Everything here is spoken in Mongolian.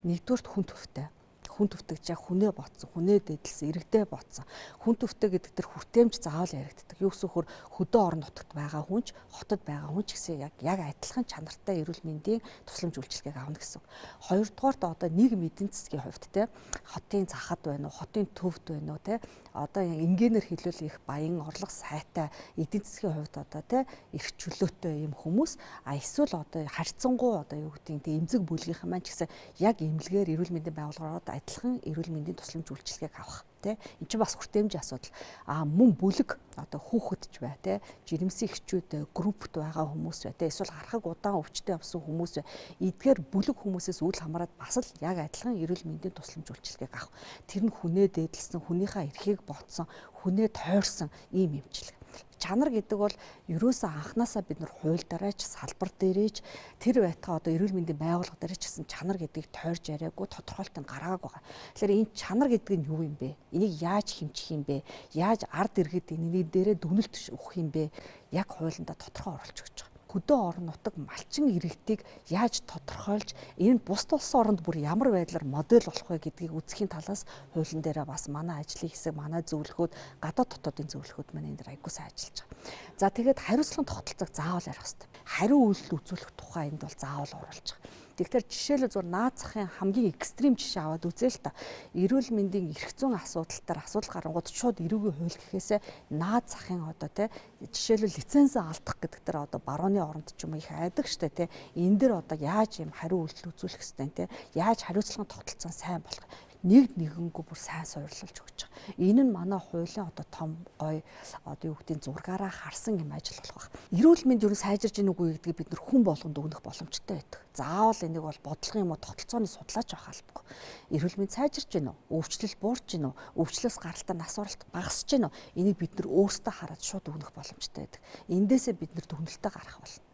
Нэгдүгээрт хүн төвтэй, хүн төвтөгч яг хүнээ ботсон, хүнээ дээдлсэн, иргэдээ ботсон. Хүн төвтэй гэдэг тэр хүртээмж заавал яригддаг. Юу гэсэн хөр хөдөө орон нутагт байгаа хүн ч, хотод байгаа хүн ч гэсэн яг адилхан чанартай эрүүл мэндийн тусламж үйлчилгээг авна гэсэн. Хоёрдугаарт одоо нийгэм эдийн засгийн хувьд те хотын захад байна уу, хотын төвд байна уу те одоо энгийнээр хэлбэл их баян, орлого сайтай, эдийн засгийн хувьд одоо те эрх чөлөөтэй юм хүмүүс, а эсвэл одоо харьцангуй одоо юу гэдгийг те эмзэг бүлгийнхэн маань ч гэсэн яг эмнэлгээр эрүүл мэндийн байгууллагаар адилхан эрүүл мэндийн тусламж үйлчилгээг авах тий. Энд чинь бас хүртээмжийн асуудал. А мөн бүлэг одоо хүүхэд ч бай тий. Жирэмсэн эхчүүд, группт байгаа хүмүүс бай тий. Эсвэл хархаг удаан өвчтэй явсан хүмүүс бай. Эдгээр бүлэг хүмүүсээс үл хамааран бас л яг адилхан эрүүл мэндийн тусламж үйлчилгээг авах. Тэр нь хүнээ дээдлсэн, хүнийхээ эрхийг ботсон, хүнээ тойрсон ийм эмчилгээ. Чанар гэдэг бол ерөөсөө анханасаа бид нар хууль дараач, салбар дээрээч, тэр байтугай одоо эрүүл мэндийн байгууллага дээрээч гэсэн чанар гэдгийг тойрж яриаггүй, тодорхойлтыг гаргаагүй байгаа. Тэгэхээр энэ чанар гэдэг нь юу юм бэ? Энийг яаж хэмжих юм бэ? Яаж ард иргэд энэний дээрээ дүгнэлт өгөх юм бэ? Яг хуулиндаа тодорхой оруулж өгч байгаа. Хөдөө орон нутаг малчин иргэдийг яаж тодорхойлж, энэ бусд улсын оронд бүр ямар байдлаар модель болох вэ гэдгийг үзэхийн талаас хуулийн дээрээ бас манай ажлын хэсэг, манай зөвлөхүүд, гадаад дотоодын зөвлөхүүд маань энэ дээр айгуу сайн ажиллаж байгаа. За тэгээд хариуцлагын тогтолцоог заавал ярих хэрэгтэй. Хариу үйлдэл үзүүлэх тухай энд бол заавал оруулж байгаа. Тэгэхээр жишээлбэл зур наад захын хамгийн экстрим жишээ аваад үзээ л та. Эрүүл мэндийн эрх зүйн асуудал дээр асуудал гарангууд шууд эрүүгийн хууль гэхээсээ наад захын одоо те жишээлбэл лицензээ алдах гэдэг дээр одоо барууны оронд ч юм уу их айдаг штэ те. Энэ дэр одоо яаж юм хариу үйлдэл үзүүлэх хэвтэй те. Яаж хариуцлагын тогтолцоо сайн болох, нэг нэгэнгүү бүр сайн суйрлуулж өгч байгаа. Энэ нь манай хуулийн одоо том гой одоо юу гэдгийг зургаараа харсан юм ажил болох байх. Эрүүл мэнд юу сайжирж гин үгүй гэдгийг бид нар хүн болгонд өгнөх боломжтой байдаг. Заавал энийг бол бодлогын юм уу тогтолцооны судлаач байх албагүй. Эрүүл мэнд сайжирч гин үү? Өвчлөл буурч гин үү? Өвчлөөс гаралтай нас баралт багасч гин үү? Энийг бид нар өөрсдөө хараад шууд өгнөх боломжтой байдаг. Эндээсээ бид нар дүгнэлтээ гаргах болно.